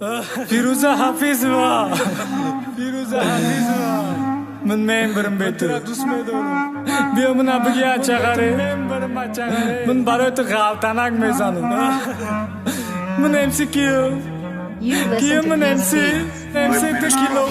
Фирӯза Ҳафизова, Фирӯза Ҳафизова, ман мембирам бе ту. Биё, мана биги, ачағаре, ман барои ту ғалтанак мезанам. Ман МС киё? You listen Киё? to Ман Peace МС. Beats. МС ту кило.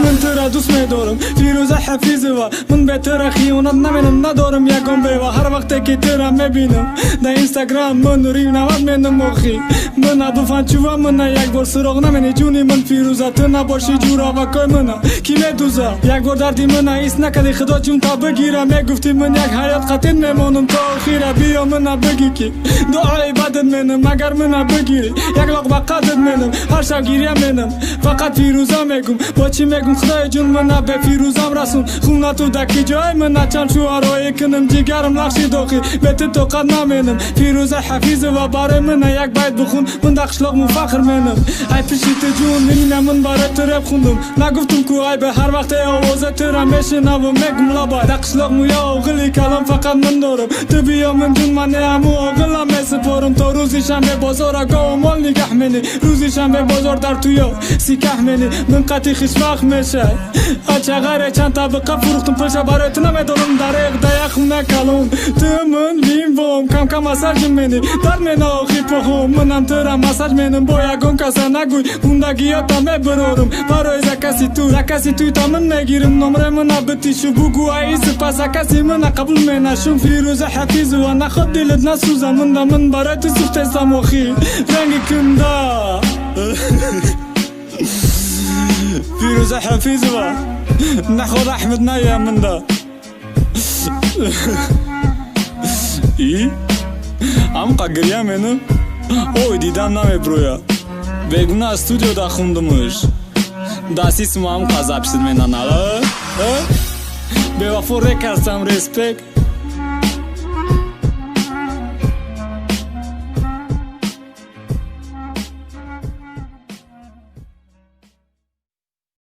Ман тура дӯст медорам, Фирӯза Ҳафизова. Ман бе тура хиёнат наменам, надорам ягон бева. Ҳар вақте ки тура мебинам дар Инстаграм, ман ревновать менам. Охи мана буфанчува, мана як бор суроғ намени, ҷуни ман Фирӯза. Ту набошӣ, ҷуравакои мана ки медуза? Як бор дарди мана ҳис накарди, худо ҷунта бигира. Мегуфтӣ, ман як ҳаёт қатин мемонам то охира. Биё, мана бигӣ, ки дуои бадат менам. Агар мана бигирӣ, як лоқ ба қадат менам. Ҳар шаб гиря менам, фақат Фирӯза мегум. Бо чӣ мегум? Худои ҷун, мана бе Фирӯзам расон. Хунату да ки ҷой мана чанд шӯҳароӣ кунам? Ҷигарам лахши дохи, бе ту тоқат наменам. Фирӯза Ҳафизова, барои мана як байт бихун. Ман да қишлоқ муфахр менам, ай пиши ту ҷун. Мина, ман барои ту реп хундум, нагуфтум ку айбе. Ҳар вақте овоза тура мешинавам, мегум лабай. Да қишлоқ муя оғили калом фақат ман дорам. Ту биё, ман ҷун, мане ҳаму оғилам месупорам. То рӯзи шанбе бозора гову мол нигаҳ мени, рӯзи шанбе бозор дар туё сикаҳ мени. Ман қати хишвақт мешай, ачағаре. Чанд табиқа фурӯхтум пулша барои ту, намедонам. Дареғ да як хуна калон ту ман вимвом, камкам массажм мени, дар мена охи поҳом. Манам тура массаж менам, бо ягон каса нагӯй, хундагиёта мебирорум. Барои закаси ту, закаси туйта ман мегирим. Номре мана битишу бугӯ, аи сипас закаси мана қабул менашум. Фирӯза Ҳафизова, наход дилат насӯза. Мында ман барои ту сӯхтесам, охи ранги кунда. Фирӯза Ҳафизова, наход Аҳмад ная мында и амқа гиря менам. Ой, дидам намеброя. Бегуна студиода хундумуш, дастисмо амқа запись ит менанала. Бевафо рекарсам, респект.